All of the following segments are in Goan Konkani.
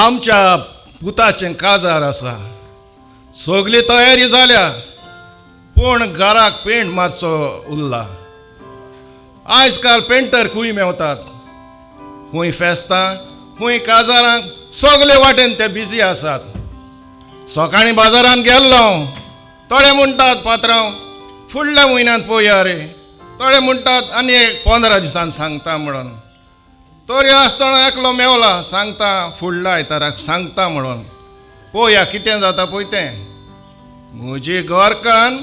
आमच्या पुताचें काजार आसा, सगली तयारी जाल्या, पूण घराक पेंट मारचो उरला. आयज काल पेंटर खूंय मेवतात, खूंय फेस्तां खूंय काजारांक, सगले वाटेन ते बिजी आसात. सकाळीं बाजारांत गेल्लो हांव, थोडे म्हणटात पात्रांव फुडल्या म्हयन्यांत पळोवया रे, थोडे म्हणटात आनी एक 15 दिसान सांगता म्हणून. तरी आसतना एकलो मेवला सांगता फुडल्या आयताराक सांगता म्हणून. पळोवया कितें जाता पळय तें. म्हजी घरकान्न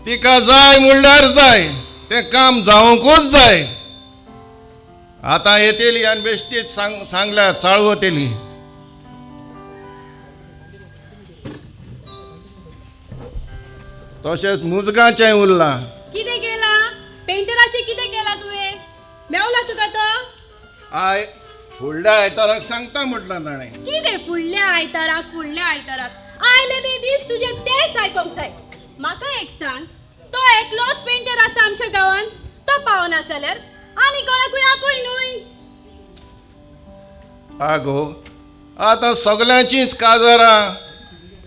तिका जाय म्हणल्यार जाय, तें काम जावंकूच जाय. आतां येतली आनी बेश्टीच सांगल्यार चाळवतली. तशेंच मुजगाचें उरलां. कितें केलां पेंटराचें? कितें केलां तुवें? मेवला तुका तो? I फुडल्या आयताराक सांगता म्हटलां ताणें. कितें फुडल्या आयताराक? फुडल्या आयताराक आयले ते दीस तुजे तेच आयकोंक जाय. म्हाका एक सांग, तो एकलोच पेंटर आसा आमच्या गांवांत, तो पावना जाल्यार आनी कोणाकूय आपय न्हय. आगो आतां सगल्यांचींच काजारां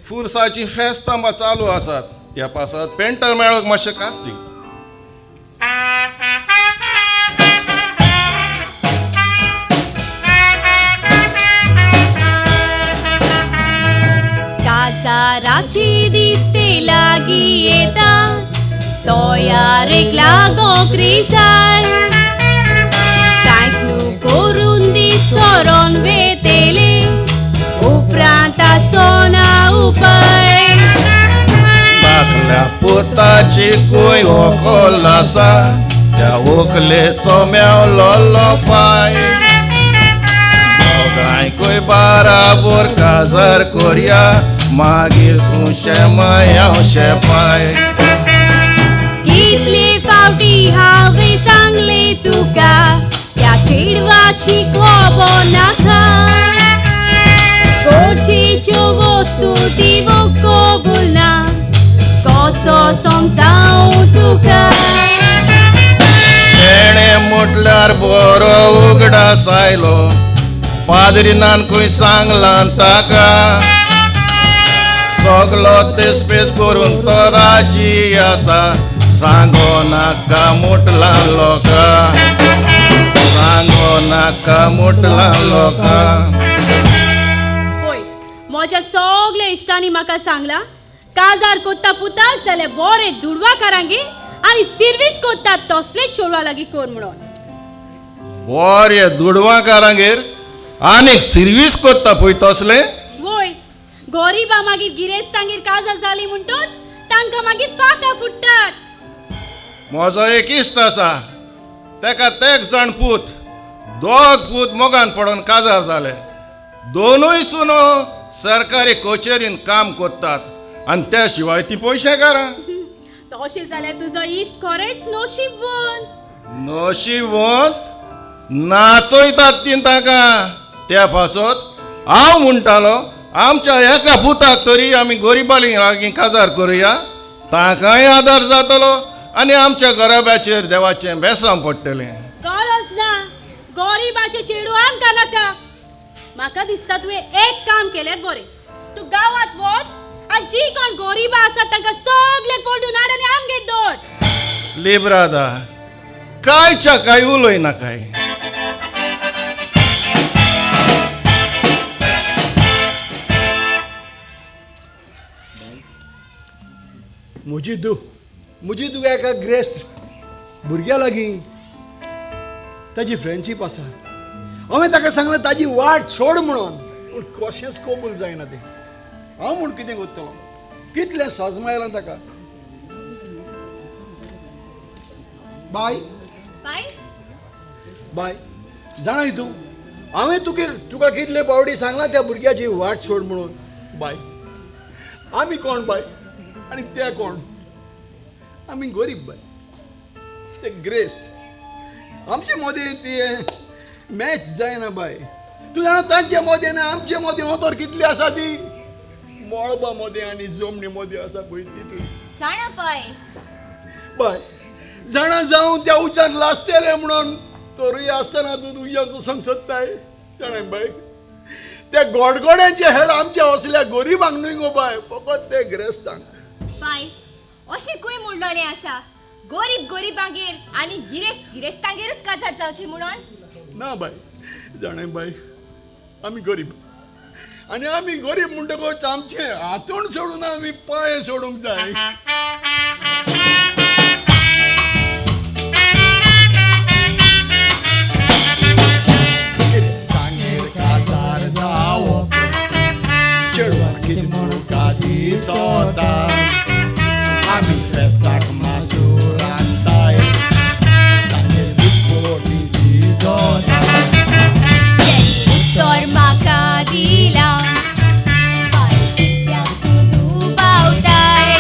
फुरसाचीं फेस्तां चालू आसात, त्या पासत पेंटर मेळोंक मातशें कास्ती. काजाराची दिसते लागी येता, तयारेक लागोंक रिजाय, कांयच न्हू करून दीस सरोन वेतेले, उपरांत आसना उपाय. धाकल्या पुताची कूंय व्हंकल आसा, त्या व्हंकलेचो मेवलोलो पांय. दोगांयकूय बाराबोर काजार करया, मागीर तूं शेमाय हांव शेपाय. कितले फावटी हांवें सांगलें तुका, त्या चेडवाची खबर नाका, गरजेच्यो वस्तू दिवंक कबूल ना, कसो समजावं तुका. तेणें म्हटल्यार बरो उगडास आयलो, पाद्रिनान खंय सांगलां ताका, सगलो तेस्पेस करूंक तो राजी आसा, सांगो नाका म्हटलां लोका, सांगो नाका म्हटलां लोका. पळय म्हज्या सगल्या इश्टांनी म्हाका सांगलां, काजार कोत्ता पुताक जाल्यार बरें दुडवाकारांगेर आनी सिर्वीस कोत्ता तसलेच चेडवा लागीं कर म्हणून. बरे दुडवाकारांगेर आनीक सिर्वीस कोत्ता पळय तसलें? वय, गरिबा मागीर गिरेस्तांगेर काजार जाली म्हणटच तांकां मागीर पाकां फुट्टात. म्हजो एक इश्ट आसा, तेका तेग जाण पूत, दोग पूत मोगान पडून काजार जाले. दोनूय सुनो सरकारी कचेरीन काम कोत्तात आनी त्या शिवाय ती पयशेकारां. तशें जाल्यार तुजो इश्ट खरेंच नशीबवंत. नशीबवंत नाचयतात ती ताका. त्या पासत हांव म्हणटालो आमच्या एका पुताक तरी आमी गरिबाली लागीं काजार करुया, तांकांय आदार जातलो आनी आमच्या घराब्याचेर देवाचें बेसांव पडटलें. गरज ना, गरिबाचें चेडूं आमकां नाका. म्हाका दिसता तुवें एक काम केल्यार बरें, तूं गांवांत वच आनी जी कोण गरिबां आसात तांकां सगळे कोडून हाड आनी आमगेर दवर. लिब्रादा कांयच्या कांय उलय नाकाय. म्हजी दू म्हजी तुका एका ग्रेस्त भुरग्या लागीं ताजी फ्रेंडशीप आसा. हांवें ताका सांगलें ताजी वाट सोड म्हणून, पूण कशेंच कबूल जायना तें. हांव म्हूण कितें करतलो, कितलें सजमायलां ताका. बाय बाय बाय, जाणाय तूं हांवें तुका कितले पावटी सांगलां त्या भुरग्याची वाट सोड म्हणून. बाय, आमी कोण बाय आनी ते कोण? आमी गरीब बाय, ते ग्रेस्त. आमचे मदें ती मॅच जायना बाय. तूं जाणा तांचे मदें आनी आमचे मदें अंतर कितली आसा ती? मळबा मदें आनी जमनी मदें आसा पळय ती. तूं जाणा बाय. बाय जाणा जावं त्या उज्यान लासतलें म्हणून तरूय आसतना तूं उज्याचो संग सोदताय. जाणा बाय, त्या गोडगोड्यांचे हेड आमच्या असल्या गोरिबांक न्हय गो बाय, फकत ते गिरेस्तांक. बाय, अशें खंय म्हणलोलें आसा गरीब गरिबांगेर आनी गिरेस्त गिरेस्तांगेरूच काजार जावचें म्हणून? ना बाय, जाणा बाय, आमी गरीब आनी आमी गरीब म्हणटकच आमचें हातूण सोडून आमी पांय सोडूंक जाय. गिरेस्तांगेर काजार जावप चेडवाक कितें तुका दिसता, आमी फेस्ताक मासू रांदताय तांगेर दुसपोटी शिजोता. उत्तर म्हाका दिलां बाय, कित्याक तूं दुबावताय,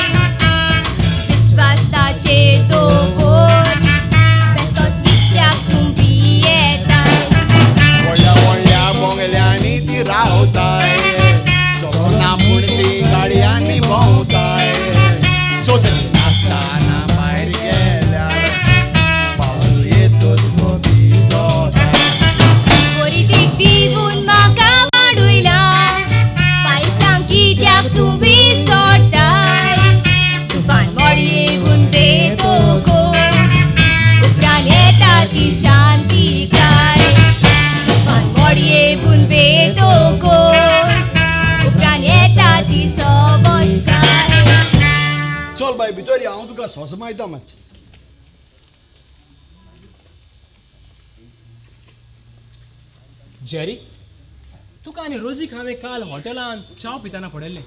विस्वास ताचेर दवर, बेसोच कित्याक तूं भियेताय. व्हडल्या व्हडल्या बोंगल्यांनी ती रावताय, चलोना म्हूण ती गाडयांनी भोंवताय, सोदी नासतना भायर गेल्यार पावस येतच गो भिजोता. बरी देख दिवन म्हाका वाडयला बाय, सांग कित्याक तूं विसरताय, तुफान मोड येवन बेतोगो उपरांत येता ती शांतिकाय, तुफान मोड येवन बेतोगो उपरांत येता ती सोबसकाय. चल बाय भितर या, हांव तुका सोसमायता मातशें. जेरी, तुका आनी रोजीक हांवें काल हॉटेलांत च्याव पिताना पळयल्लें.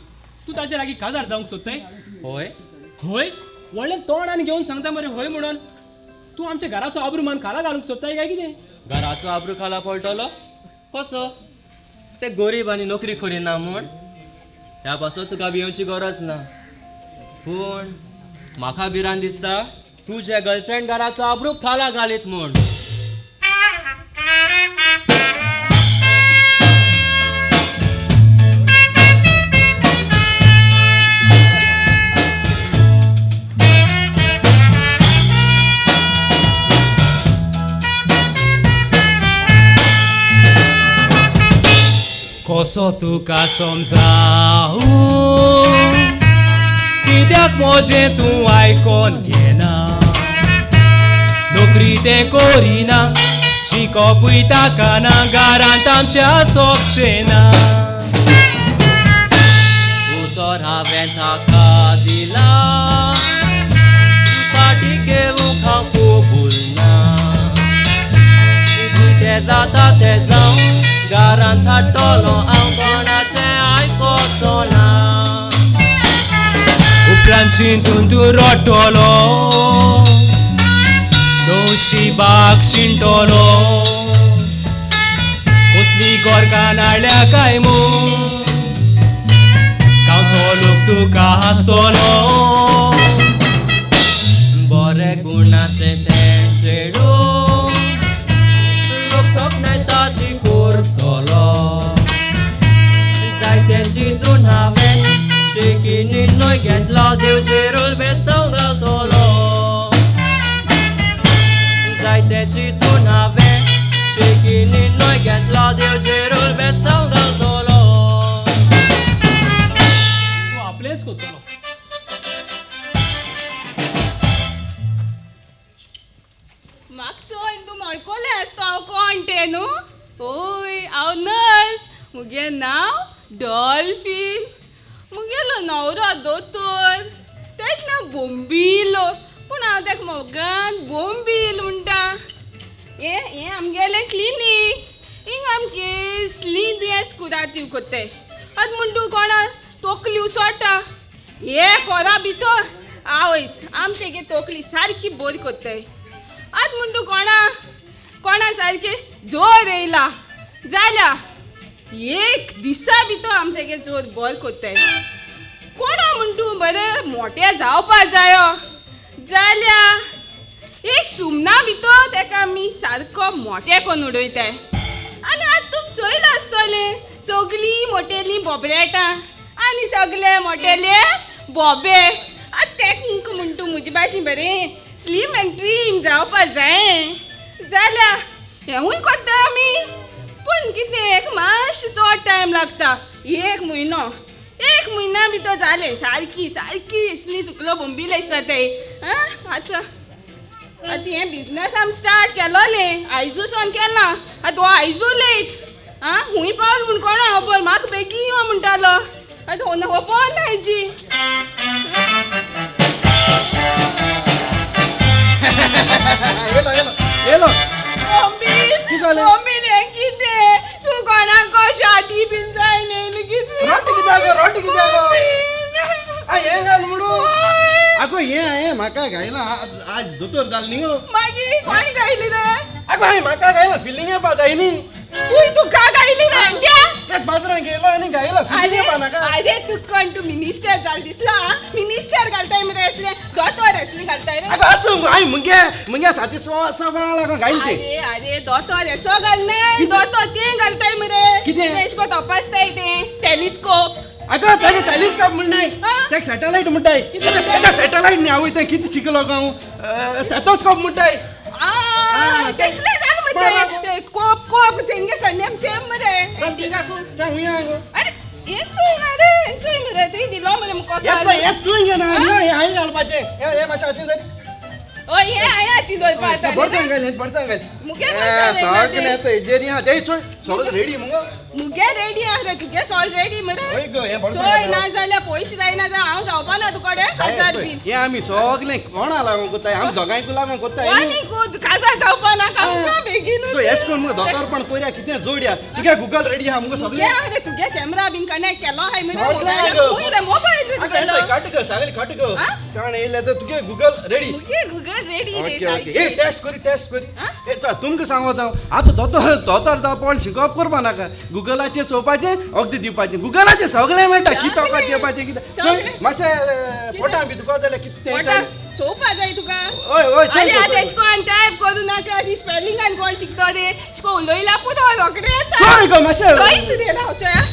तूं ताचे लागीं काजार जावंक सोदताय? हय. हय? व्हडलें तोंड आनी घेवन सांगता मरे हय म्हणून. तूं आमच्या घराचो आब्रू मान खाला घालूंक सोदताय काय कितें? घराचो आब्रू खाला पडटलो कसो? ते गरीब आनी नोकरी करिना म्हूण ह्या पासत तुका भिवची गरज ना. पूण म्हाका भिरांत दिसता तुजे गर्लफ्रेंड घराचो आब्रू खाला घालीत म्हूण. कसो तुका समजावूं कित्याक म्हजें तूं आयकोन घेना, नोकरी तें करिना, शिकोवपूय ताका ना, घरांत आमच्या सोबचें ना. उतर हांवें ताका दिलां फाटी घेवंक हांव कबूल ना, कितें जाता तें जावं, घरांत हाडटलो हांव कोणाचें आयकचो ना. उपरांत चिंतून तूं रडटलो, नशिबाक शिणटलो, कसली गोरकान हाडल्या काय म्हूण गांवचो लोक तुका हांसतलो. बरें गुणाचें तें चेडूं लोक तोखणाय ताची करतलो, जायतें चिंतून हांवें शेकी निर्णय घेतलो, देवचेरूच बेसांव घालतलो. जायतें चिंतून हांवें शेकी निर्णय घेतलो, देवचेरूच बेसांव घालतलो. तूं आपलेंच करतलो. म्हाका चोय तूं मळकोलें आसतो हांव कोण तें न्हू? ओय, हांव नर्स, मुगे नांव डॉल्फीन, मुगेलो न्हवरो दोतोर, तेच नांव बोंबिलो, पूण हांव ताका मोगान बोंबील म्हणटा. हें हें आमगेलें क्लिनीक, हिंग आमगे स्ली दुयेंस कुरातीव कोत्ताय. आतां म्हूण तूं कोणा तोकली उसोडटा हे कोरा भितर आवय आम तेगे तोकली सारकी बरी कोत्ताय. आतां म्हूण तूं कोणा कोणा सारकें जोर येयला जाल्या एक दिसा भितर आम तेगे जोर बरो कोत्ताय. कोणा म्हूण तूं बरें मोटें जावपा जायो जाल्या एक सुमना भितर तेका आमी सारको मोटें करून उडयताय. आनी आतां तुमी चोयलां आसतलें सगळीं मोटेलीं बोबलेटां आनी सगळे मोटेले बोबे. आतां तेका म्हूण तूं म्हजे भाशेन बरें स्लीम एंड ट्रीम जावपा जाय जाल्या हेंवूय कोत्ता आमी. पूण कितें एक मातशें चड टायम लागता, एक म्हयनो, एक म्हयन्या भितर जालें सारकी सारकी असली सुकलो बोंबील आसता ते. आं आतां आतां हें बिजनस आमी स्टार्ट केलोलें आयजूसान केलां, आतां हो आयजू लेट. आं खूंय पावल म्हूण कोणा खबर, म्हाका बेगीन यो म्हणटालो, आतां खबर ना हेजी. येलो येलो येलो. बोंबील, कितें जालें? बोंबील हें कितें, तूं कोणाक शादी बीन जाय न्ही कितें? रोटी कित्याक गो, रोटी कित्याक गो? बोंबील. आ हें घाल म्हणून आगो हें हांवें म्हाका घायलां, आज दोतोर जाल न्ही गो. मागीर कोण गायली रे? आगो हांवें म्हाका घायलां, फिलींग येवपा जाय न्ही. तूं तुका गायली रे अंड्या? एक बाजरान गेलो आनी घायला, फिलींग येवपा नाका. अरे तूं कोण, तूं मिनिस्टर जाल दिसला? मिनिस्टर घालताय मरे असले, दोतोर असले घालताय रे. आगो आसूं गो, हांवें मुगे मुगे साती सवा लागून घायल ते. अरे अरे दोतोर असो घालनाय, दोतोर तें घालताय मरे. कितें? एशको तपासताय तें टेलिस्कोप. आगो ताका टेलिस्कोप म्हणनाय, ताका सॅटेलायट म्हणटाय. कितें म्हणटाय? ताका सॅटेलायट न्ही, आवय तें कितें शिकलो गो हांव, स्टेथोस्कोप म्हणटाय. तसलें जालें मरे, कोप कोप तेंगे सरनेम सेम मरे. एंडिंगाकू. तें हुंय आगो. अरे हें चोय ना रे, हें चोय मरे, तुवें दिलो मरे मुको. येता येत तूं घेना न्ही, हें हांवें घालपाचें, हें मातशें हातीन धर. हय हें हांवें हातीन दवरपा आतां. बरसांग घाल, हें बरसांग घाल. मुगे बरसांग घाल. सगळें येता हेजेर आहा, तें चोय सगळें रेडी मुगो. मुगे रेडी आहा रे, तुगे सॉल रेडी मरे. हय गो, हें बरसांग चोय घाल. ना जाल्यार पयशे जायना जाल्यार हांव जावपा ना तुकडे हजार बीन. हें आमी सगळें कोणा लागून कोत्ताय, आमी दोगांयकू लागून कोत्ताय न्ही. आनी काजार जावपा ना काका बेगीन. चोय एश कोन मुगो दोतोरपण कोरया, कितें जोडया, तुगे गुगल रेडी आहा मुगो तुगे सगळें. आहा रे, तुगे कॅमेरा बीन कनेक्ट केलो आहाय मरे. सगळें मोबायल गो. खूंय रे मोबायल रे आगो हें तुगेलो? चोय कट गो, सगळें कट गो. आं? काण येयलें तर तुगे गुगल रेडी. मुगे गुगल रेडी रे ओके ओके. ए सारकें. टेस्ट करी, टेस्ट करी. आं? ए चल तुमकां सांगत हांव आतां दोतोर दोतोर जावपा शिकप करपा नाका, गुगलाचेर चोवपाचें वखदां दिवपाचें, गुगलाचेर सगळें मेळटा, कितें वखद दिवपाचें कितें. चोय सगळें. मातशें पोटां बी दुखत जाल्यार कितें तें पोटा चोवपा जाय तुका. हय हय चोय अरे गो, आतां चोय. एश कोन टायप करूं नाका, ती स्पेलिंगान कोण शिकतो रे, एश कोन उलयला पुरो रोखडें येता. चोय गो मातशें. चोय तूं रे राव चोय आं.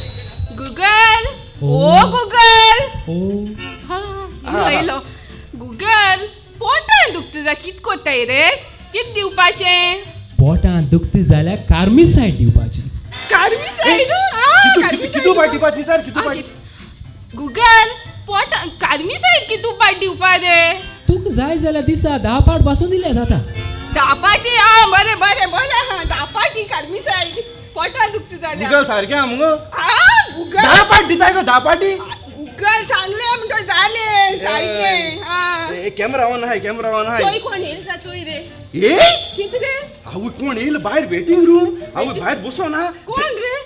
गुगल, ओ गुगल. ओ हा इलो इलो गुगल, पोटान दुखता जा कित कोत्ताय रे, कित दिवपाचें? पोटां दुखती जाल्यार कार्मिसायड दिवपाची. कार्मिसायड? कितू कितू कितू पाट दिवपाची सर, कितू पाट? गुगल पोट कार्मिसायड कितू पाट दिवपा रे? तुका जाय जाल्यार दिसा 10 पाट पासून दिल्यार जाता. 10 पाटी? आं बरें बरें बरें आहा, 10 पाटी कार्मिसायड पोटान दुखता जाल्यार. गुगल सारकें आहा मुगो. आ गुगल 10 पाट दिताय गो, 10 पाटी. गुगल सांगलें म्हणटो जालें सारकें. आं ए कॅमेरा ऑन आहाय, कॅमेरा ऑन आहाय. चोय कोण येयल जा चोय रे. ए कितें रे? आवय कोण येयल भायर वेटींग रूम, आवय भायर बसोन आहा. कोण रे?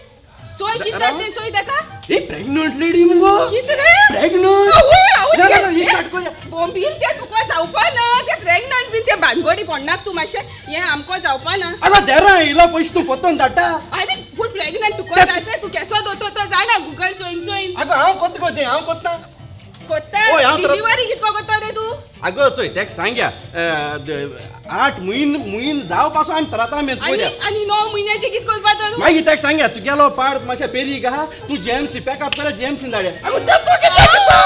चोय कितें जाता तें चोय ताका. ए प्रेग्नंट लेडी मुगो. कितें रे? प्रेग्नंट. आवय आवय. ना ना ना, स्टार्ट कोया. बोंबील तें तुका जावपा ना, तें प्रेग्नंट बीन तें भानगडी पडनाक तूं मातशें, हें आमकां जावपा ना. आगो देरा इलो पयशे तूं पोत्तोन धाडटा. आरे पूण प्रेग्नंट तुका जाता, तूं केसो दोतो तो जाणा गुगल चोयन चोयन. आगो हांव कोत्ता गो तें, हांव कोत्ता. कोत्ता? ओय, हांव तर- डिलिव्हरी कितको कोत्ता रे तूं? आगो चोय तेका सांग्या, 8 म्हयन म्हयन जाव पासून आमी त्राता मेंत आनी कोया. आनी 9 म्हयन्याचे कित करपा तर तूं? मागीर तेका सांग्या तुगेलो पाड मातशें पेरीक आहा, तूं जीएमसी पॅकअप कर, जीएमसी धाड्या. आगो तें तूं कितें कोत्ता?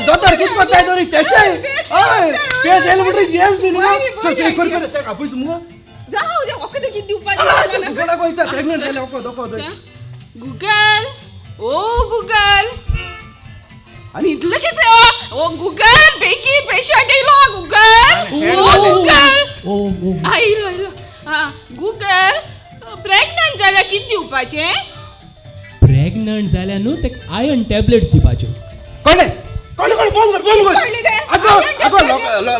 दोतोर कितें कोत्ताय तरी तेशें. हय पेज येयलें म्हणटकीर जीएमसी न्ही गो. चल चोय कर कर तेका आपयस मुगो. जावं दे, वखद कितें दिवपाचें? गुगलाक वयता प्रेग्नंट जाल्यार वखद वखद. गुगल, ओ गुगल, आनी इतलें कितें ओ गुगल बेगीन पेशंट येयलो गुगल. ओ गुगल. ओ ओ आयलो आयलो. आं गुगल, प्रेग्नंट जाल्यार कितें दिवपाचें? प्रेग्नंट जाल्यार न्हू तेका आयर्न टॅबलेट्स दिवपाच्यो. कळ्ळें कळ्ळें कळ्ळें, बंद कर बंद कर. कळ्ळें तें? आगो आगो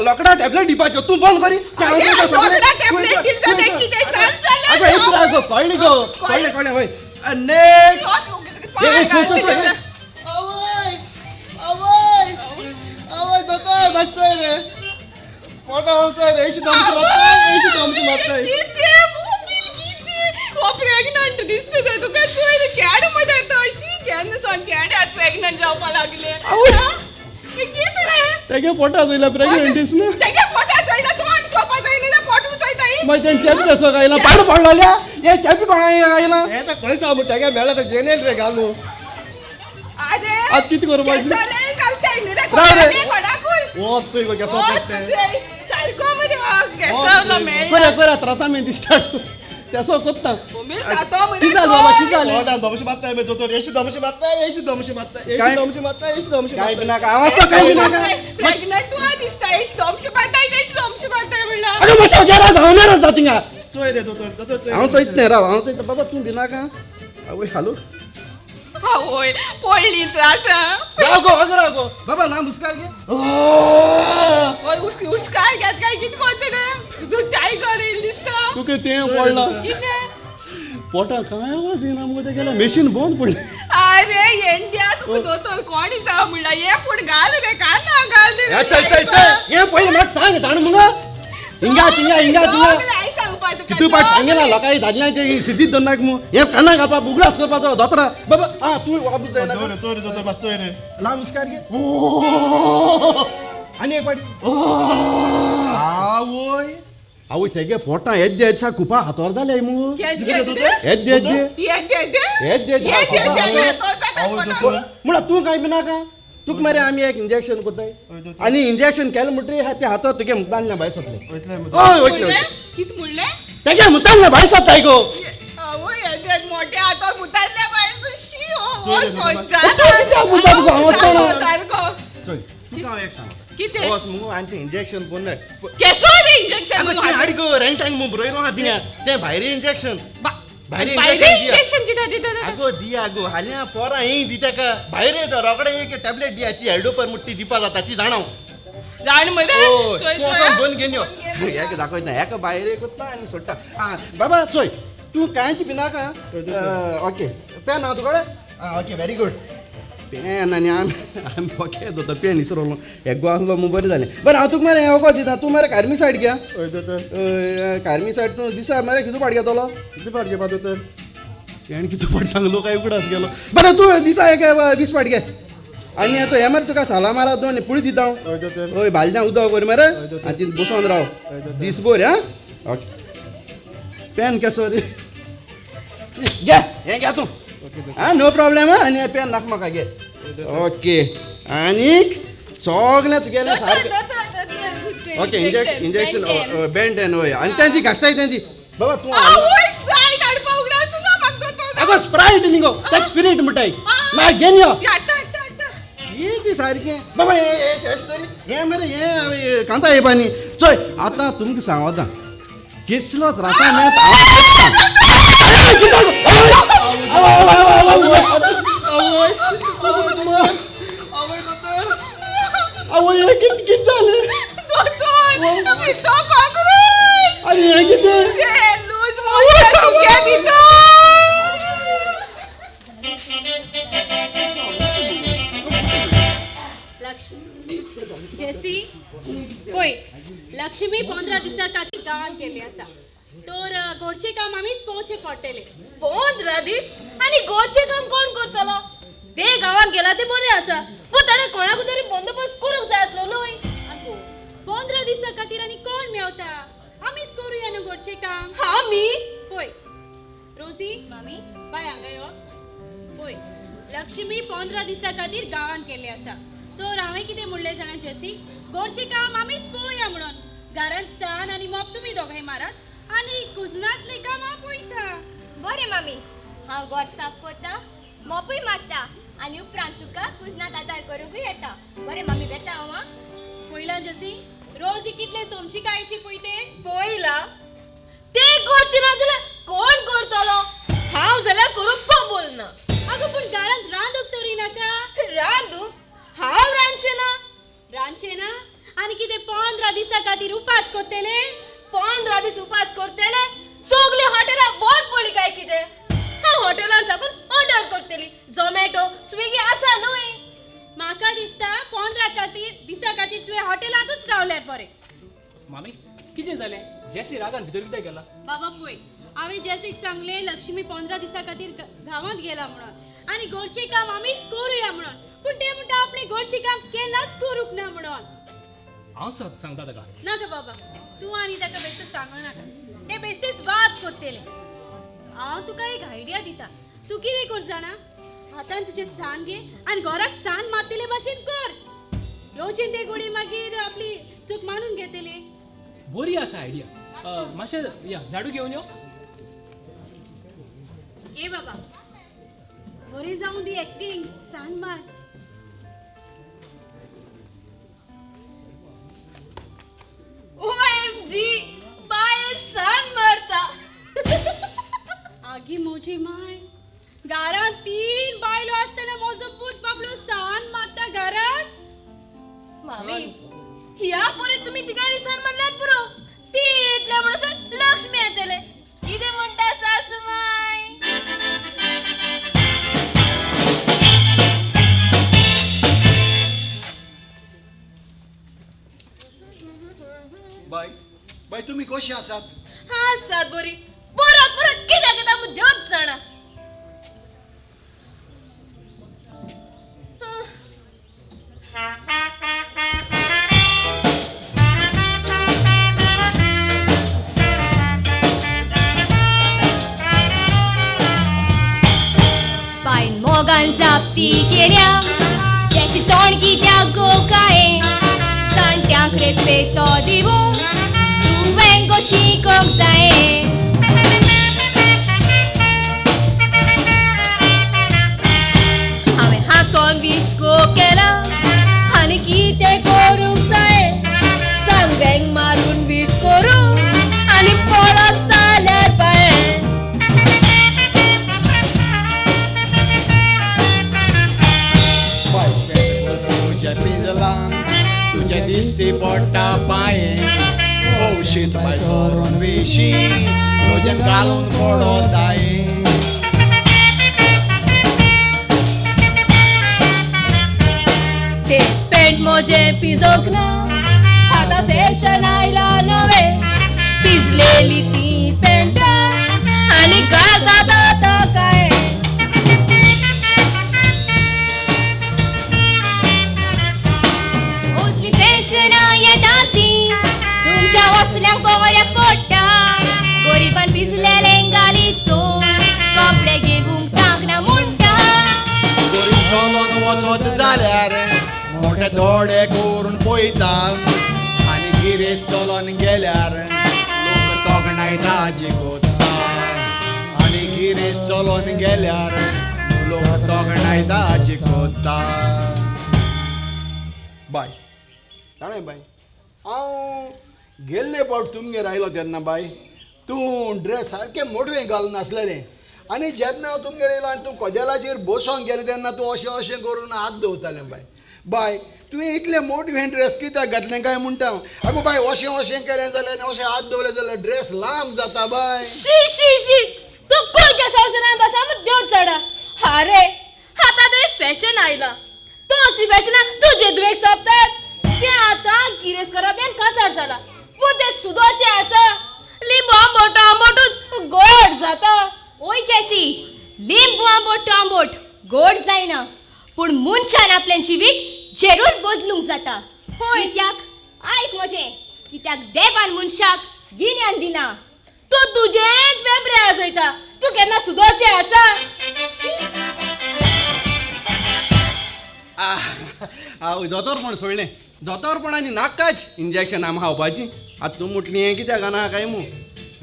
लोकडां टॅबलेट दिवपाच्यो, तूं बंद करी. अरे, लोकडां टॅबलेट दिवचा तें कितें सांग जाल्यार. आगो हें आगो कळ्ळें गो, कळ्ळें कळ्ळें. वय नेक्स्ट. ए, ए, चोय, चोय, चोय. आवय आवय आवय दोतोर मातसोय रे, पोटा चोय रे, एशी धमकी मारताय, एशी धमकी मारताय. कितें बोंबील कितें हो प्रेग्नंट दिसता तें तुका, चोय रे चेडो मरे तो, अशी केन्ना सावन चेड्याक प्रेग्नंट जावपा लागलें. आवय. आं? हें कितें रे? तेगे पोटा चोयला प्रेग्नंट दिसना. तेगे पोटा चोयला, तोंड चोवपा जायना रे, पोटू चोयताय. मागीर तेणें चेपी कसो गायला, पाड पडलोल्या हे चेपी कोणा गायला. हें तर खंय सावन तेगे मेळ्ळा तें जेनेल रे घालून. अरे आज कितें करपाचें? केसोलें घालताय न्ही रे, राव रे. कोणाकूय कोणाकूय. वत चोय गो केसो ओ, पडटा. तुजे सारको मरे हो केसोलो मेळ्ळा. बरें बरें त्राता मेहंदी स्टार्ट. तेसो कोत्ता. बोंबील जातो कितें जालें बाबा, कितें जालें? पोटान धोमशे मारताय बे दोतोर, येशी धोमशे मारताय, येशी धोमशे मारताय, येशी काय? धोमशे मारताय, येशी धोमशे काय मारताय. नाका, हांव आसता काय बी नाका. प्रेग्नंट तूं दिसता, येशी धोमशे मारताय, येशी धोमशे मारताय म्हणला. अगं मातशें गेला धांवणार आसा थिंगा. चोय रे दोतोर, दोतोर चोय. हांव चोयत न्ही, राव, हांव चोयता. बाबा तूं भिनाका. आवय हालो. आवय पडली त्रास. राव गो, अगं राव गो बाबा, लांब हुस्कार घे. हुस्कार घेत काय कितें कोत्ता रे तूं? टायगर येयलो दिसता. तुका तें पडलां. कितें? पोटा काय आवाज येना मुगो, तें गेल्या मेशीन बंद पडलें. अरे येंड्या, तुका दोतोर कोणी जावं म्हणला, ये पूण घाल रे, काना घाल रे. चल चल चल, हें पयलीं म्हाका सांग जाण मुगो, हिंगा थिंगा हिंगा थिंगा. सगळें सांगपा तुका. कितू पाट सांगिला लोकांनी, दादल्यांचे सिद्धीत दवरनाक मु, हें काना घालपा उगडास करपाचो दोतोरा. बाबा आं, तूं वापूस जायना. चोय रे, चोय रे दोतोर, मातसो चोय रे. लांब हुस्कार घे. आनी एक पाटी. आवय आवय, तेगे पोटां येद्दे दिसा कुपा हातोर जाले मुगो. येद्दे येद्दे येद्दे. म्हणल्यार तूं कांय बी नाका, तुका मरे आमी एक इंजेक्शन कोत्ताय आनी इंजेक्शन केलें म्हणटरीर ते हातार तुगे मुतानल्या भायर सरतलें. हय वयतलें वयतलें. कितें म्हणलें? तेगे मुतानल्या भायर सरताय गो. आवय, येद्दे मोठे हातार मुतानल्या भायर शी. हो. तूं कित्याक मुता तुका हांव आसतना? सारको. चोय, तुका हांव एक सांगता. कितें? वच मुगो आनी तें इंजेक्शन करून हाड. केसो रे इंजेक्शन? आगो तें हाड गो, रेंटान म्हूण बरयलो आहा थिंगा, तें भायरें इंजेक्शन. भायरें. भायरें इंजेक्शन कितें दिता? आगो दिया गो, हाल्यां पोरां ही दिता का भायरें, तो रोखडें एक टॅबलेट दिया, ती हेडोपर मुट्टी दिवपा जाता, ती जाणा हांव. जाण मरे. हय, चोय. तूं वचोन बंद घेवन यो. हेका दाखयता, हेका भायर कोत्ता आनी सोडटा. आं बाबा चोय, तूं कांयच भिनाका. ओके, पेन आहा तुकडे? आं ओके, व्हेरी गूड. पेन आनी आमी आमी ओके दोतोर, पेन विसरलो, हेगो आहलो म्हूण बरें जालें. बरें, हांव तुका मरे हें वखद दिता, तूं मरे कार्मिसायड घे. हय दोतोर. कार्मिसायड तूं दिसा मरे कितू फाट घेतलो? कितले फाट घेवपा दोतोर? तेणें कितू फाट सांगलो काय उगडास गेलो. बरें, तूं दिसा एक 20 फाट घे आनी तो हें मरे तुका साला मारा दोन पुळी दिता हांव. हय दोतोर. हय, बालद्यां उदक कर मरे आनी ती बसोन राव दीसभर. आं ओके, पेन केसो रे, घे हें घे तूं. आं नो प्रॉब्लेम. आं, आनी पेन नाका म्हाका, घे. ओके, आनीक सगळें तुगेलें सारकें. Okay, injection injection Ben Ten. हय, आनी तेंची घासताय तेंची. बाबा तूं आवय, स्प्रायट हाडपा उगडास ना म्हाका दोतोर. आगो स्प्रायट न्ही गो, ताका स्पिरीट म्हणटाय. मागीर घेवन यो. हाडटा हाडटा हाडटा. कितें सारकें बाबा, हें हें तरी हें मरे हें कांता येवपा न्ही. चोय आतां तुमकां सांगता, केसलोच राता. आवय आवय दोतोर, आवय दोतोर. आवय, हें कितें कितें जालें? दोतोर, भितर कॉकरोच. आनी हें कितें? लूज मोशन तुगे भितर. लक्ष्मी, जेसी, पळय, लक्ष्मी 15 दिसां खातीर गांवांत गेल्ली आसा, तर घरचें काम आमीच पळोवचें पडटलें. 15 दीस आनी गोचे काम कोण करतलो? ते गांवांत गेला ते बरें आसा, पूण ताणें कोणाकूय तरी बंदोबस्त करूंक जाय आसलो न्हय. आगो 15 दिसां खातीर आनी कोण मेवता? आमीच करुया न्हू घरचें काम. आमी? पळय रोजी. मामी. बाय हांगा यो. पळय, लक्ष्मी 15 दिसां खातीर गांवांत गेल्ली आसा, तर हांवें कितें म्हणलें जाणा जेसी, घरचें काम आमीच पळोवया म्हणून. घरांत सान आनी मोप तुमी दोगांय मारात आनी कुजनांतलें काम हांव पळयता. बरें मामी, हांव घर साफ करता, मोपूय मारता आनी उपरांत तुका कुजनात आदार करूंकूय येता. बरें मामी, वेता हांव आं. पळयलां जेसी, रोजी कितले सोमची कायची पळय ते. पळयला, ते करचे ना जाल्यार कोण करतलो? हांव जाल्यार करूंक कबूल ना. आगो पूण घरांत रांदूंक तरी नाका? रांदूंक? हांव रांदचें ना. रांदचें ना? आनी कितें 15 दिसां खातीर उपास करतले? 15 दीस उपास करतले? सगळीं हॉटेलां बंद पडली काय कितें? हांव हॉटेलान साकून ऑर्डर करतली, झोमॅटो स्विगी आसा न्हय. म्हाका दिसता 15 खातीर दिसां खातीर तुवें हॉटेलांतूच रावल्यार बरें. मामी, कितें जालें? जेसी रागान भितर कित्याक गेला? बाबा पळय, हांवें जेसीक सांगलें लक्ष्मी 15 दिसां खातीर गांवांत गेला म्हणून आनी घरचें काम आमीच करुया म्हणून, पूण तें म्हणटा आपणें घरचें काम केन्नाच करूंक ना म्हणून. हांव सांगता ताका. नाका बाबा, तूं आनी ताका बेश्टें सांगू नाका, ते बेश्टेच वाद करतले. हांव तुका एक आयडिया दिता, तूं कितें कर जाणा, हातान तुजें सान घे आनी घराक सान मारतले भाशेन कर. येवचें ते घोडी मागीर आपली चूक मानून घेतले. बरी आसा आयडिया. मातशें या, झाडू घेवन यो. ए बाबा, बरें जावं दी एक्टिंग, सांग मार. OMG, बायल सान मारता. आगी म्हजी माय, घरांत 3 बायलो आसतना म्हजो पूत बाबडो सान मारता घरात. मामी, ह्या पोरी तुमी तिगांनी सान मारल्यार पुरो, ती येतल्या म्हणसर लक्ष्मी येतले. कितें म्हणटा सासू माय? बाय बाय, तुमी कशी आसात? आसात बरी. परत परत कित्याक येता म्हूण देवच जाणा. बायन मोगान जापती केल्या, तेची तोंड कित्याक गो काय? जाणट्यांक रेस्पेतो दिवूंक तुवें गो शिकोंक जाये. हांवें हांसोन विश्को केला आनी कितें करूंक जाय? सांग बँग मारून विश करूं आनी पडत जाल्यार पांये. बाय, तुज्या पिंजलां तुज्या दिश्टी पडटा पांये, औशीच बाय सोरून वेशी तुज्यान घालून पडत दाये. ते पेंट म्हजें पिजोंक ना, आतां फॅशन आयला नवें. पिजलेली ती पेंटां आनी घाल जाता आतां काय. असली फॅशनां येता ती तुमच्या वसल्यांक बऱ्याक पडटा. गरिबान पिजलेलें घालीत तो कपडे घेवंक तांकना म्हणटा. चलोन वचत जाल्यार मोठे दोडे करून पळयता, आनी गिरेस्त चलोन गेल्यार लोक तोखणाय ताजी कोत्ता. आनी गिरेस्त चलोन गेल्यार लोक तोखणाय ताजी कोत्ता. बाय, जाणा बाय, हांव गेल्ले फावट तुमगेर आयलो तेन्ना बाय तूं ड्रेस सारकें मोडवें घालून आसलेलें, आनी जेन्ना हांव तुमगेर येयलो आनी तूं कदेलाचेर बसोन गेलें तेन्ना तूं अशें अशें करून हात दवरतालें. बाय बाय, तुवें इतलें मोटवें ड्रेस कित्याक घातलें काय म्हणटा हांव? आगो बाय, अशें अशें केलें जाल्यार आनी अशें हात दवरलें जाल्यार ड्रेस लांब जाता बाय. शी शी शी, तूं खंयच्या संवसारांत आसा म्हूण देव जाणा. आरे, आतां तें फॅशन आयलां, तसलीं फॅशनां तुजे धुवेक सोबतात. तें आतां गिरेस्त घराब्यान कासार जालां, पूण तें सुदोचें आसा. लिंबू आंबट आंबटूच गोड जाता. ओय जेसी, लिंबू आंबट आंबट गोड जायना, पूण मनशान आपलें जिवीत जरूर बदलूंक जाता. कित्याक आयक म्हजें, कित्याक देवान मनशाक गिन्यान दिलां. तूं तुजेंच बेबरें आजयता, तूं केन्ना सुदोचें आसा? हांव दोतोरपण सोडलें, दोतोरपण आनी नाकाच इंजेक्शन आम खावपाची. आतां तूं म्हटली हें कित्याक ना काय मू,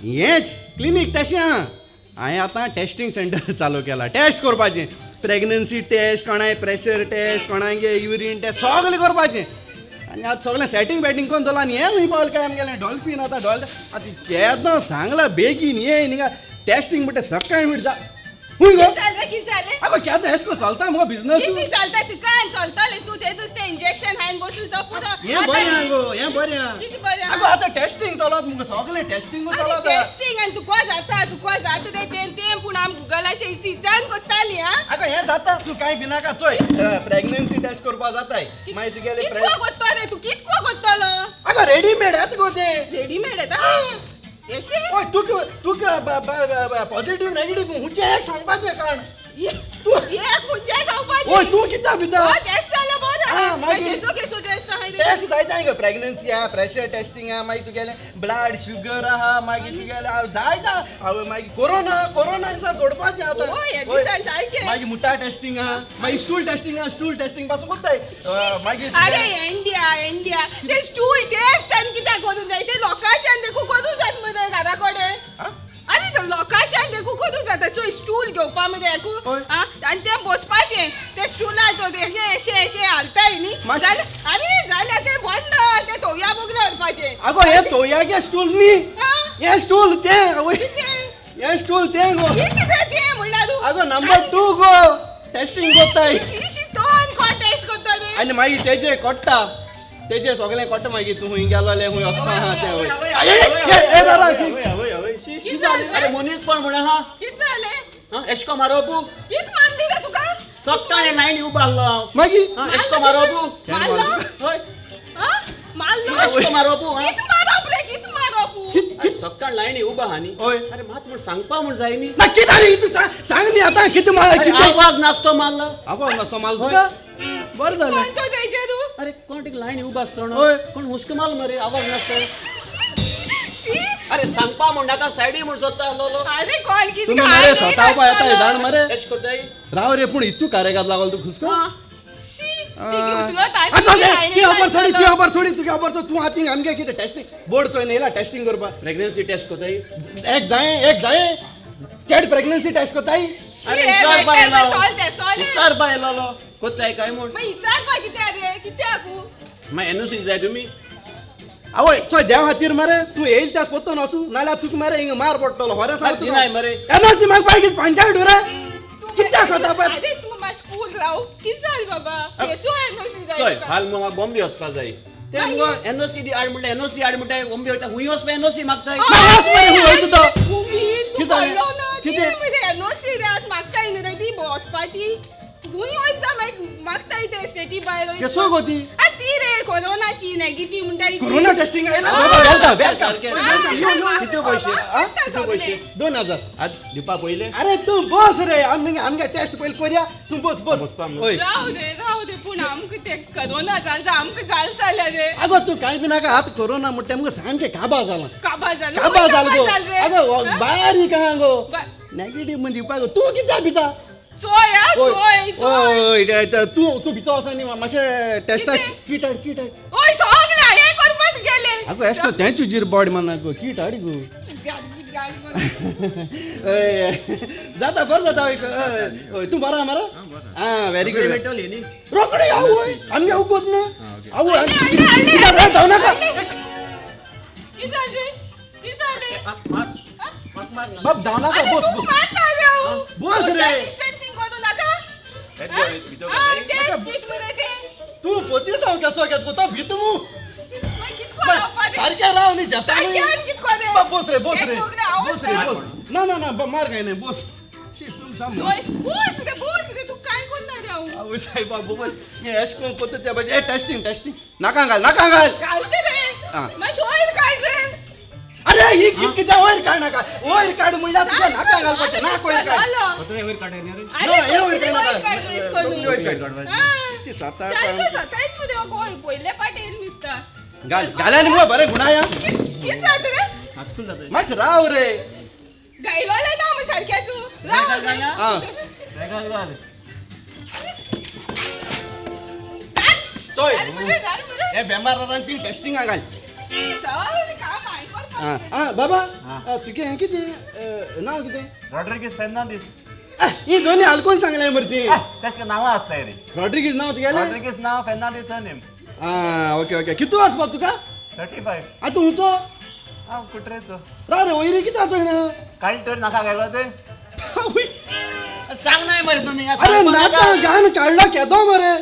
हेंच क्लिनीक तशें आहा. हांवें आतां टेस्टींग सेंटर चालू केलां, टेस्ट करपाचें, प्रेग्नन्सी टेस्ट, कोणाय प्रेशर टेस्ट, कोणागे युरीन टेस्ट, सगळें करपाचें. आनी आतां सगळें सेटींग बॅटींग करून दवरलां. आनी हें खंय पावलें काय आमगेलें डॉल्फीन आतां डॉल आतां केन्ना सांगलां बेगीन ये हिंगा टेस्टींग म्हणटा सकाळीं म्हणटा जा. हुंय गो? कितें जालें, कितें जालें? आगो केन्ना येस करून चलता मुगो बिजनस. कितें चलता तुका? चलतालें तूं तें दुसरें इंजेक्शन हांवें बसलो तो पुरो. हें बरें आहा गो, हें बरें आहा. कितें बरें आहा? आगो आतां टेस्टींग चलत मुगो, सगळें टेस्टींग चलत. टेस्टींग आनी तुका जाता, तुका जाता तें तें तें, पूण आम गुगलाचेर इचान कोत्तालीं. आं, आगो हें जाता, तूं कांय भिनाका. चोय प्रेग्नन्सी टेस्ट करपा जाताय, मागीर तुगेलें कितको कोत्तलो तूं, कितको कोत्तलो? आगो रेडीमेड येता गो तें. रेडीमेड येता येशें? हय, तुका तुका पॉझिटीव नेगेटीव हुंचें एक सांगपाचें कारण तूं एक खंयचें सांगपाचें. ओय तूं कित्याक भिता? टेस्ट जाल्यार बरें. आं, मागीर केसो केसो टेस्ट आहा? टेस्ट जायते आहा गो, प्रेग्नन्सी आहा, प्रेशर टेस्टींग आहा, मागीर तुगेलें ब्लड शुगर आहा, मागीर तुगेलें जायते आहा, मागीर कोरोना, कोरोना दिसा जोडपाचें आतां. हय, ह्या दिसान जायतें. मागीर मुता टेस्टींग आहा, मागीर स्टूल टेस्टींग आहा, स्टूल टेस्टींग पासून कोत्ताय मागीर. अरे इंडिया इंडिया ते स्टूल टेस्ट आनी कित्याक करूंक जाय? ते लोकांच्यान देखून करूंक जात मरे घरा कडेन. आनी लोकांच्यान देखून करूंक जाता. चोय स्टूल घेवपाक आहा मरे एकू आनी तें बसपाचें तें स्टुलार तो अशें अशें अशें हालताय न्ही जाल्यार आरे जाल्यार तें बंद तें तोवया बगले व्हरपाचें. आगो हें तोवयागे स्टूल न्ही, हें स्टूल तें. हें स्टूल तें गो. कितें तें म्हणल्यार तूं? आगो नंबर 2 गो टेस्टिंग कोत्ताय. तो आनी कोण टेस्ट कोत्ता रे? आनी मागीर तेजे कोट्टा तेजे सगळें कोट्टा मागीर तूं हुंय गेलो हुंय वचपा आहा तें. अरे मनीसपण म्हण आहा. कितें जालें? एशको मारोपू कितें मारली रे तुका? सक्काळीं लायनी उबो आसलो हांव. मागीर एशको मारोपू मारलो? हय मारलो? एशको मारोपू. कितें मारप रे? कितें मारप? सक्काळ लायनी उबो आहा न्ही. अरे मात म्हण सांगपा म्हण जाय न्ही. ना कितें रे तूं सांग न्ही आतां कितें मारला? कितें आवाज नासतो मारला. आवाज नासतो मारला तुका? बरें जालें. कोण तो तेजेर तूं? अरे कोण एक लायनी उबो आसतो कोण हुस्को मारलो मरे आवाज नासतो. अरे सांगपा म्हण नाका सायडी म्हण सोदता आसलो. अरे कोण कितें तुमी मरे स्वता येता जाण मरे. एश कोताय राव रे पूण इतू कार्यकात लागल तूं खुस्को. ती खबर सोडी ती खबर सोडी तुगे खबर सोड. तूं आतां आमगे कितें टेस्टिंग बोर्ड चोय येयला टेस्टिंग करपाक. प्रेग्नन्सी टेस्ट कोताय. एक जाय एक जाय चेड प्रेग्नन्सी टेस्ट कोताय. अरे विचारपा येयलो कोताय काय म्हण विचारपा कित्याक रे कित्याक मागीर एनओसी जाय तुमी. आवय चोय देव खातीर मरे तूं येयल त्यास पोत्तून वचूं नाल्यार तुका मरे हिंगा मार पडटलो. खरें सांग तुका मरे एनओसी मागपाक कितें पंचायत रे कित्याक सोदता पळय. अरे तूं मातशें कूल राव कितें जालें बाबा केसो एनओसी जाय? चोय हाल म्हाका बॉम्बे वचपा जाय ते मुगो एनओसी हाड म्हणटा एनओसी हाड म्हणटा बॉम्बे वयता हुंय वचपा एनओसी मागताय. वच मरे हुंय वयता तो. तूं कळ्ळो ना कितें मरे एनओसी रे आतां मागताय न्ही रे ती वचपाची हुंय वयता मागीर मागताय ते स्टेटी भायर. केसो गो ती? ती रे कोरोनाची नेगेटीव म्हणटा. कोरोना टेस्टिंग आयला बाबा. Welcome welcome. कितले पयशे? कितले पयशे? 2000. आतां दिवपा पयले? अरे तूं बस रे आमगे टेस्ट पयले कोरया तूं बस बस. राव रे राव रे पूण आमकां ते कोरोना जाल आमकां जाल जाल्या रे. आगो तूं कांय बी नाका आतां कोरोना म्हणटा आमकां सामकें काबा जाला. काबा जाला काबा जाल गो. आगो बारीक आहा गो नेगेटीव म्हण दिवपाक तूं कित्याक भिता? चोय चोय चोय तूं तूं भितर वचोन न्ही मातशें टेस्टाक किट हाड किट हाड. ओय सगळें हें करपाक गेलें. आगो एश कोन्न तें तुजेर बॉड मारना गो किट हाड गो. जाता बरें जाता. हय तूं बरो आहा मरे? आं व्हेरी गुड. रोखडे आवय आमगे उगोत ना आवय धांव नाका. कितें जालें कितें जालें? बाब धांव नाका बस बस बस रे. डिस्टन्सिंग करूं नाका. तूं पोती साव केसो घेत तो भीत मू सारकें राव न्ही जेता बस रे बस रे बस रे बस. ना ना ना मार काय न्ही बस. शी तूं सांग बस रे बस रे तूं कांय करना रे हांव. आवय सायबा बस हें एश कोन्न कोत्ता त्या भाशेन. ए टेस्टिंग टेस्टिंग नाका घाल नाका घाल घालता रे मातशें वयर काड रे. अरे ही कित कितें वयर काड नाका वयर काड म्हणल्यार तुका नाका घालपाचें नाक वयर काड. अरे हे वयर काड नाका वयर काड. सारकें स्वताच मरे कोण पयले पाट येयल दिसता. घाल घाल्या न्ही मुगो बरें गुणाया. कितें जाता रे? मातशें राव रे. गायलोलें ना मरे सारकें तूं राव रे. चोय हे बेमारान ती टेस्टिंगा घाल. आं बाबा तुगे हें कितें नांव कितें? रॉड्रिगीस फेर्नांडीस. ही दोनी आलकोन सांगलें मरे ती. तेश नांवां आसताय रे. रॉड्रिगीस नांव तुगेलें? रॉड्रिगीस नांव फेर्नांडीस सरनेम. आं ओके ओके. कितू वर्स बाब तुका? 35. आं तूं खंयचो? हांव कुट्रेचो. राव रे वयरी कितें चोय ना? कांय तर नाका घायलो ते. सांग नाय मरे तुमी. अरे नाका गान काडलो केदो मरे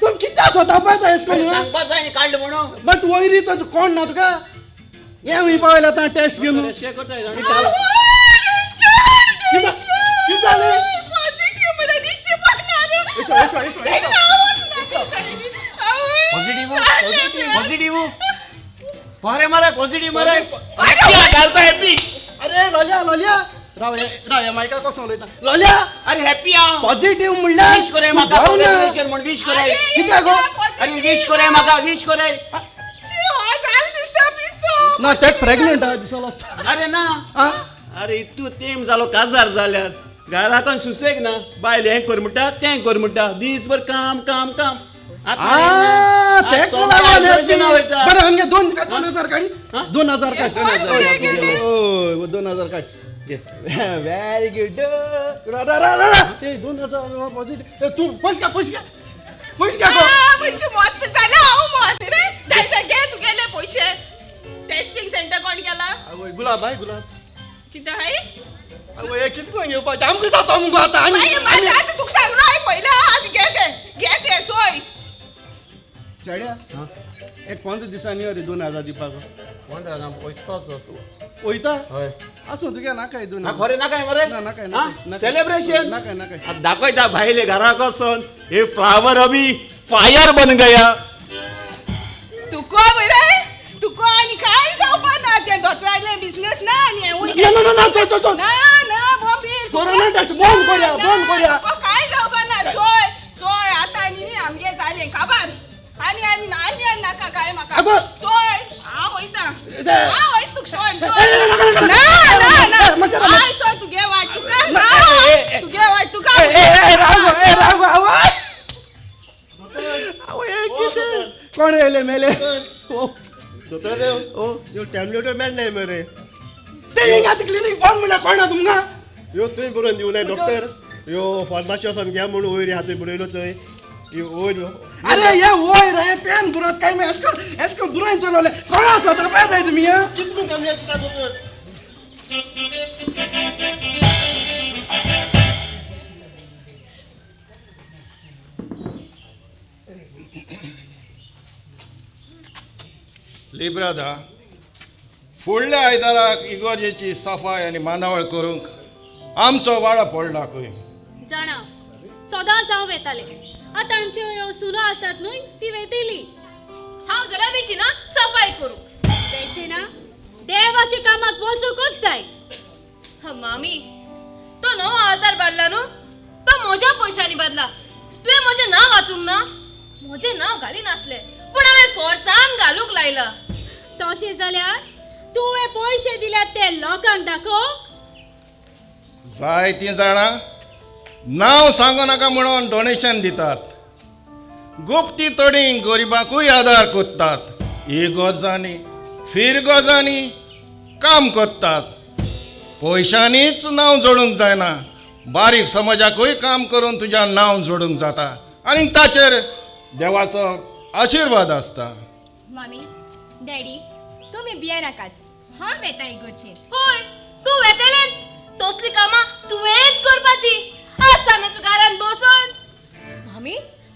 तूं कित्याक स्वता पळयता एश कोन्न? सांगपा जाय न्ही काडलो म्हणून. बट वयरी तो कोण ना तुका? हें हुंय पावयलें आतां टेस्ट घेवन. कितें जालें? पॉझिटिव्ह पॉझिटिव्ह बरे मरे पॉझिटिव्ह मरे. हॅपी. अरे लोलिया लोलिया राव राव मायका कसो उलयता लोलिया. अरे हॅपी हांव पॉझिटिव्ह म्हणल्यार विश कोराय म्हाका कॉंग्रॅच्युलेशन म्हण विश कोराय. कित्याक गो? अरे विश कोराय म्हाका विश कोराय. ना ते प्रेग्नंट आहा दिसलो. अरे ना अरे इतू तेम जालो काजार जाल्यार घरांत सुसेग ना बायल हें कर म्हणटा तें कर म्हणटा दीसभर काम काम काम. बरें आमगे 2000 काडी 2000 काड 2000 काड. घे. Very good. रा रा रा रा, 2000 पॉझिटिव्ह. तूं पयशे घे, पयशे घे, पयशे घे गो. म्हणजे मत जालें हांव मत रे. जाय जाय, घे तुगेले पयशे. टेस्टिंग सेंटर कोण केला? आवय गुलाब, हाय गुलाब. कितें हाय? आवय हे कितें करून घेवपाचें आमकां जाता मुगो आतां. आमी आतां तुका सांगलो हांवें पयलें. आतां घे ते, घे ते चोय. चेड्या, एक 15 दिसांनी यो रे 2000 दिवपाक. 15 वयताचो तूं? वयता? हय. आसूं, तुगे नाकाय 2. ना खरें नाकाय मरे. ना नाकाय. सेलिब्रेशन नाकाय नाकाय. दाखयता भायले घरा कसून हे फ्लावर अभी फायर बन गया. तुका मरे, तुका आनी कांय जावपा ना. तें दोतोरागेलें बिजनेस ना आनी हेंवूय. ना ना ना, चल चल चल. ना ना बॉम्बे. कोरोना टेस्ट बंद करूया, बंद करूया. तुका कांय जावपा ना. चोय चोय आतां आनी न्ही आमगे जालें काबार. आनी आनी आनी आनी नाका कांय म्हाका. चोय हांव वयता, हांव वयता तुका सोड. ना ना ना, हांव चोय तुगे वाट तुका, तुगे वाट तुका. कोण येयले मेले? दोतोर, ह्यो टॅबलेटो मेळनाय मरे. ते हिंगा क्लिनीक बंद म्हणल्यार कोणा तुमकां? ह्यो तुवें बरोवन दिवनाय डॉक्टर. ह्यो फार्मासी वचोन घे म्हणून वयर आहा तुवें बरयलो थंय. वयर. अरे हे वयर हे पेन बुरत काय मी एसको एसको बुरोवन चलवलें. कोणा स्वता पळयताय तुमी? कितून कमी येता दोतोर? लिब्रादा, फुडल्या आयताराक इगोर्जेची सफाय आनी मांडावळ करूंक आमचो वाडो पडला खंय. जाणा, सदांच हांव वेतालें. आतां आमच्यो सुनो आसात न्हय, ती वेतली. हांव जाल्यार वेची ना सफाय करूंक. वेचें ना, देवाच्या कामाक वचूंकच जाय. मामी, तो नवो आल्तार बांदला न्हू, तो म्हज्या पयशांनी बांदला. तुवें म्हजें नांव वाचूंक ना? म्हजें नांव घाली नासलें पूण हांवें फोर्सान घालूंक लायलां. तशें जाल्यार तुवें पयशे दिल्यात ते लोकांक दाखोवंक जायतीं जाणां नांव सांगू नाका म्हणून डोनेशन दितात. गुप्ती तोडी गरिबांकूय आदार करतात. इगोर्जांनी फिरगोजांनी काम करतात. पयशांनीच नांव जोडूंक जायना, बारीक समाजाकूय काम करून तुज्या नांव जोडूंक जाता आनी ताचेर देवाचो आशिर्वाद आसता. मामी, डॅडी, तुमी भियेनाकात, हांव वेता इगोर्जेन. हय, तूं वेतलेंच. तसलीं कामां तुवेंच करपाची. आसा न्हू तूं घरान बसून. मामी,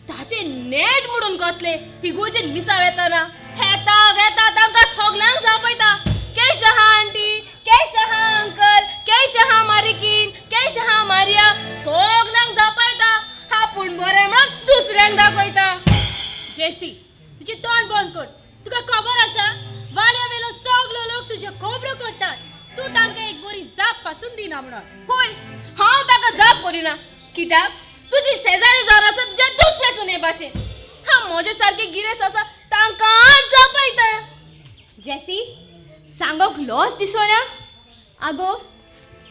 ताचे नेट म्हणून कसले इगोर्जेन मिसा वेताना हेता वेता तांकां सगल्यांक जापयता. केश आहा आंटी, केश आहा अंकल, केश आहा मारिकीन, केश आहा मारिया, सगल्यांक जापयता. आपूण बरें म्हणून दुसऱ्यांक दाखयता. जेसी, तुजें तोंड बंद कर. तुका खबर आसा वाड्या वेलो सगलो लोक तुज्यो खबरो करतात. तूं तांकां एक बरी जाप पासून दिना म्हणून. हय, हांव ताका जाप करिना. कित्याक? तुजी शेजारी जावन आसा तुज्या दुसरे सुने भाशेन. हांव म्हजे सारके गिरेस्त आसा तांकांच जापयता. JC, सांगोंक loss दिसोना? आगो,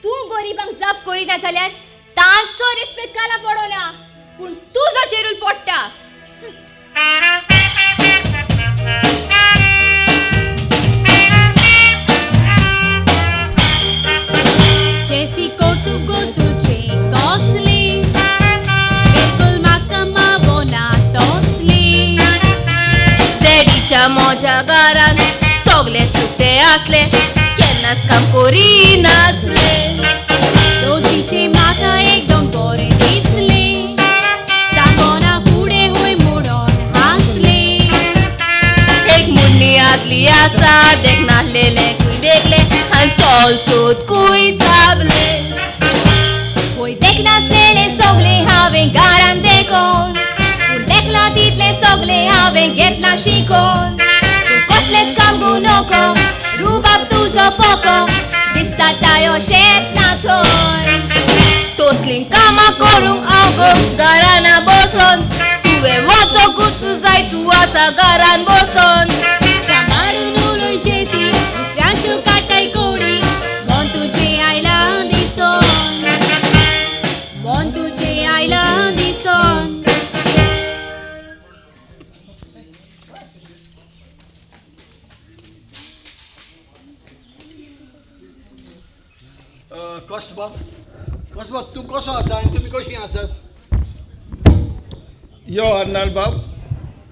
तूं गरिबांक जाप करिना जाल्यार तांचो रेस्पेद काला पडोना, पूण तुजो चेरूल पडटा. जेसी, कौतुक गो तुजें कसलें, बिलकुल म्हाका मावना तसलें. डॅडीच्या म्हज्या घरान सगळे सुकते आसले, केन्नाच काम करिनासले. रोजीचें म्हाका एकदम बरें दिसलें, सांगोना फुडें हूय म्हणून हांसलें. एक मुन्नी आदली आसा, देखनासलेलें कूय देखलें आनी सोल सोद कूय चाबलें. होय, देखनासलेलें सगळें हांवें घरान देखोन, पूण देखलां तितलें सगळें हांवें घेतलां शिकोन. तूं कसलेंच काम गो नको, रुबाब तुजो पोको, दिसता तायो शेत ना थंय. तसलीं कामां करूंक हांव गो घराना बसोन. तुवें वचोंकूच जाय, तूं आसा घरान बसोन. सांबाळून उलय जेसी, दुसऱ्यांच्यो काडटाय कोडी, मन तुजें आयलां दिसोन, मन तुजें आयलां दिसोन. कसबा, कसबा तूं कसो आसा आनी तुमी कशीं आसात? यो अर्नाल बाब,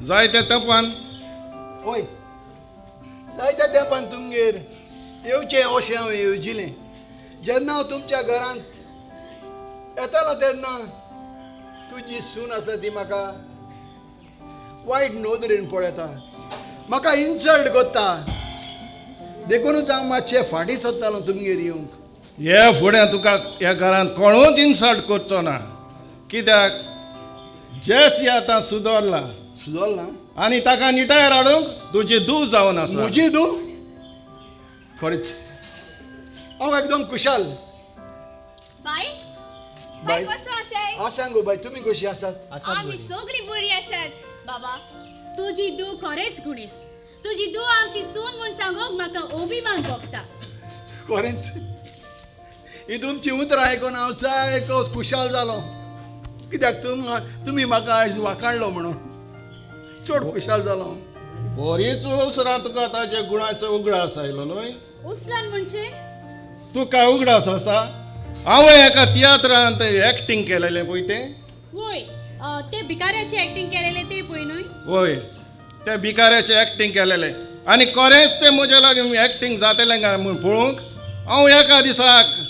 जायत्या तेंपान. वय, जायत्या तेंपान तुमगेर येवचें अशें हांवें येवजिलें. जेन्ना हांव तुमच्या घरांत येतालो तेन्ना तुजी सून आसा ती म्हाका वायट नदरेन पळयता, म्हाका इन्सल्ट करता, देखूनच हांव मातशें फाटीं सरतालो तुमगेर येवंक. हे फुडें तुका ह्या घरांत कोणूच इन्सल्ट करचो ना, कित्याक जेस आतां सुदरला. सुदरला आनी ताका निटायर हाडूंक तुजी धूव जावन आसा. म्हजी धूव? खरेंच हांव एकदम खुशाल. बाय बाय, कसो आसाय? आसा गो बाय, तुमी कशी आसात? आमी सगळीं बरी आसात बाबा. तुजी धूव खरेंच गुणेस. तुजी धूव आमची सून म्हूण सांगूंक म्हाका अभिमान भोगता. खरेंच ही तुमची उतरां आयकून हांव सारको खुशाल जालो, कित्याक तुमी म्हाका आयज वाखाणलो म्हणून चड खुशाल जालो. बरीच उसरां तुका ताच्या गुणाचो उगडास आयलो न्हय? उसरान म्हणजे? तुका उगडास आसा हांवें एका तियात्रांत एक्टींग केलेलें पळय तें? वय, ते भिकाऱ्याचें एक्टींग केलेलें तें पळय न्हय? वय, ते भिकाऱ्याचें एक्टींग केलेलें आनी खरेंच तें म्हज्या लागीं एक्टींग जातलें काय म्हूण पळोवंक हांव एका दिसाक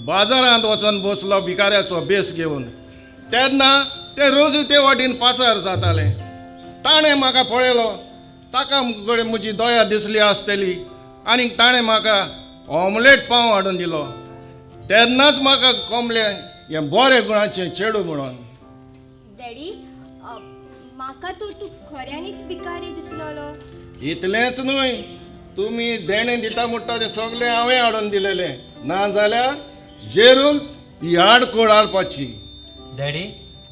बाजारांत वचून बसलो भिकाऱ्याचो बेस घेवन. तेन्ना तें रोज ते वाटेन पासार जातालें. ताणें म्हाका पळयलो, ताका कडेन म्हजी दया दिसली आसतली आनी ताणें म्हाका ऑमलेट पाव हाडून दिलो. तेन्नाच म्हाका कोमलें हें बरें गुणाचें चेडूं म्हणून. डॅडी, म्हाका तर तूं खऱ्यांनीच भिकारी दिसलोलो. इतलेंच न्हय, तुमी देणें दिता म्हणटा तें सगळें हांवें हाडून दिलेलें, ना जाल्यार जेरूल ही आडकोळ हाडपाची. डॅडी,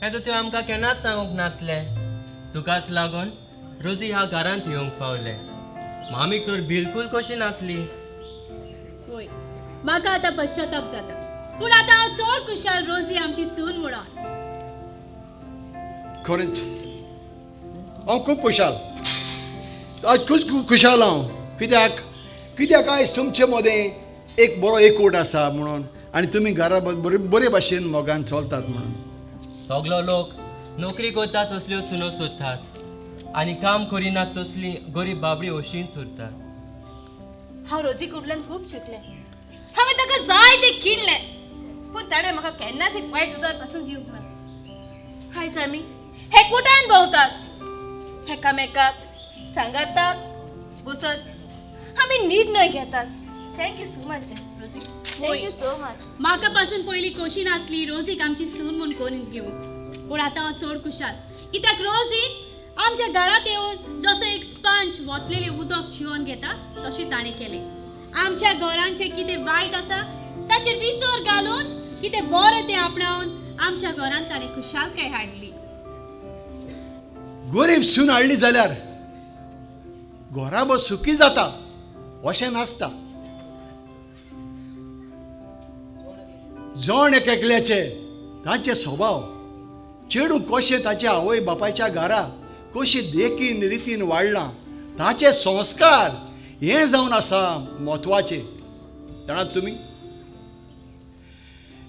हें तर तुवें आमकां केन्नाच सांगूंक नासलें. तुकाच लागून रोजी ह्या घरांत येवंक पावलें. मामीक तर बिलकूल कशी नासली. वय, म्हाका आतां पश्चाताप जाता, पूण आतां हांव चड खुशाल रोजी आमची सून म्हणून. खरेंच हांव खूब खुशाल, आज खूब खुशाल हांव, कित्याक कित्याक आयज तुमचे मदें एक बरो एकवट आसा म्हणून आनी तुमी घरा बरे बरे भाशेन मोगान चलतात म्हणून. सगलो लोक नोकरी करता तसल्यो सुनो सोदतात आनी काम करिनात तसली गरीब बाबडी अशींच उरतात. हांव रोजी कुडल्यान खूब शिकलें, हांवें ताका जाय तें किडलें, पूण ताणें म्हाका केन्नाच एक वायट उतर पासून दिवंक ना. आयज आमी एकवटान भोंवतात, एकामेकाक सांगाताक बसत आमी निर्णय घेतात. Thank you so much Rosie, thank you so much. म्हाका पासून पयलीं खोशी नासली रोजीक आमची सून म्हूण करून घेवंक, पूण आतां हांव चड खुशाल, कित्याक रोजीन आमच्या घरांत येवन जसो एक स्पंज वतलेलें उदक चिवन घेता तशें ताणें केलें. आमच्या घरांचें कितें वायट आसा ताचेर विसर घालून कितें बरें तें आपणावन आमच्या घरांत ताणें खुशालकाय हाडली. गरीब सून हाडली जाल्यार घराबो सुखी जाता अशें नासता. जण एक एकल्याचे तांचे स्वभाव, चेडूं कशें ताच्या आवय बापायच्या घरा कशी देखीन रितीन वाडलां, ताचे संस्कार हें जावन आसा म्हत्वाचें. जाणात तुमी,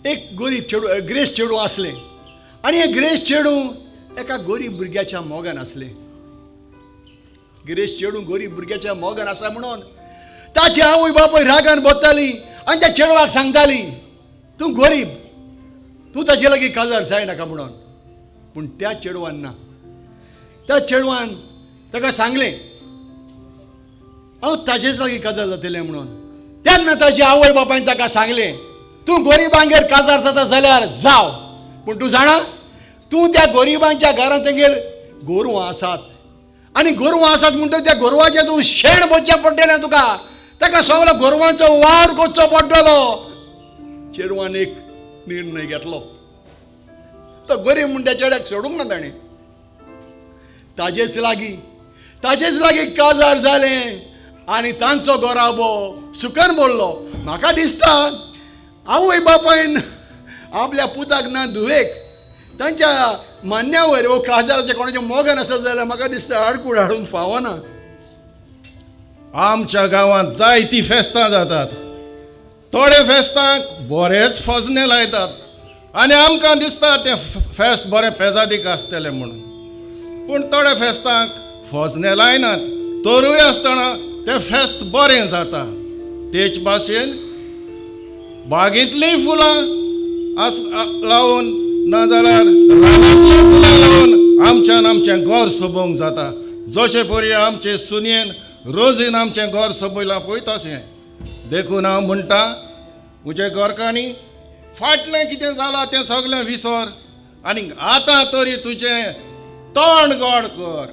एक गरीब चेडूं, ग्रेस चेडूं आसलें आनी हें ग्रेस चेडूं एका गरीब भुरग्याच्या मोगान आसलें. ग्रेस चेडूं गरीब भुरग्याच्या मोगान आसा म्हणून ताची आवय बापूय रागान बोत्ताली आनी त्या चेडवाक सांगताली, तूं गरीब, तूं ताजे लागीं काजार जायनाका म्हणून. पूण त्या चेडवान ना, त्या चेडवान ताका सांगलें हांव ताजेच लागीं काजार जातलें म्हणून. तेन्ना ताजी आवय बापायन ताका सांगलें, तूं गरिबांगेर काजार जाता जाल्यार जाव, पूण तूं जाणा तूं त्या गरिबांच्या घरांत तेंगेर गोरवां आसात आनी गोरवां आसात म्हणटकीर त्या गोरवाचें तूं शेण भरचें पडटलें तुका, ताका सगलो गोरवांचो वावर करचो पडटलो. चेडवान एक निर्णय घेतलो, तो गरीब म्हूण त्या चेड्याक सोडूंक ना ताणें. ताजेच लागीं काजार जालें आनी तांचो गोराबो सुखान भरलो. म्हाका दिसता आवय बापायन आपल्या पुताक ना धुवेक तांच्या मान्यावर वो काजाराचें कोणाचें मोगान आसत जाल्यार म्हाका दिसता आडकूड हाडूंक फावना. आमच्या गांवांत जायतीं फेस्तां जातात, थोडे फेस्तांक बरेच फजने लायतात आनी आमकां दिसता तें फेस्त बरें पेजादीक आसतलें म्हणून. पूण थोड्या फेस्तांक फजने लायनात, तरूय आसतना तें फेस्त बरें जाता. तेच भाशेन बागेंतलीं फुलां आस लावन नाजाल्यार रानांतलीं फुलां लावन आमच्यान आमचें घर सोबोवंक जाता. जशें परी आमचे सुनयेन रोजीन आमचें घर सोबयलां पळय तशें. देखून हांव म्हणटा म्हज्या घरकान्नी, फाटलें कितें जालां तें सगळें विसर आनी आतां तरी तुजें तोंड गोड कर.